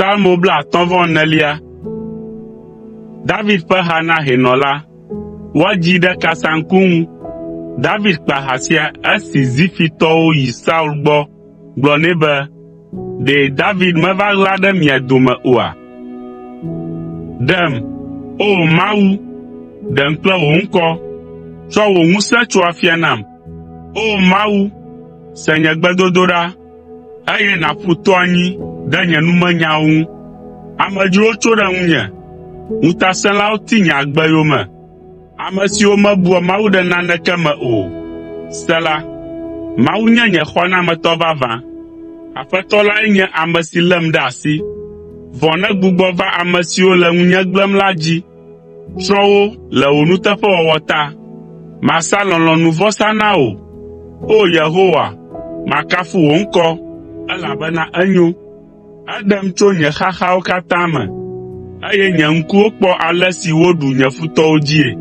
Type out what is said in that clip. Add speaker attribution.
Speaker 1: Psalmo 54. David ƒe ha na hɛnɔ la. Woadzii ɖe kasaŋku ŋu. David kpa ha sia esi Zifitɔwo yi Saul gbɔ gblɔ nɛ be, “Ɖe David meva ɣla ɖe mia dome oa?” Ɖem, O Mawu, ɖem kple wò ŋkɔ, tsɔ wò ŋusẽ tso afia nam. O Mawu, se nye gbedodoɖa, eye nàƒu to anyi ɖe nye numenyawo ŋu. Amedzrowo tso ɖe ŋunye, ŋutasẽlawo ti nye agbe yome, ame siwo mebua Mawu ɖe naneke me o. Sela Mawu nye nye xɔnametɔ vavã, Aƒetɔ lae nye ame si lém ɖe asi. Vɔ̃ negbugbɔ va ame siwo le ŋunye gblẽm la dzi. Tsrɔ̃ wo le wò nuteƒewɔwɔ ta. Masa lɔlɔ̃nuvɔsa na wò, O Yehowa, makafu wò ŋkɔ, elabena enyo. Eɖem tso nye xaxawo katã me, eye nye ŋkuwo kpɔ ale si woɖu nye futɔwo dzii.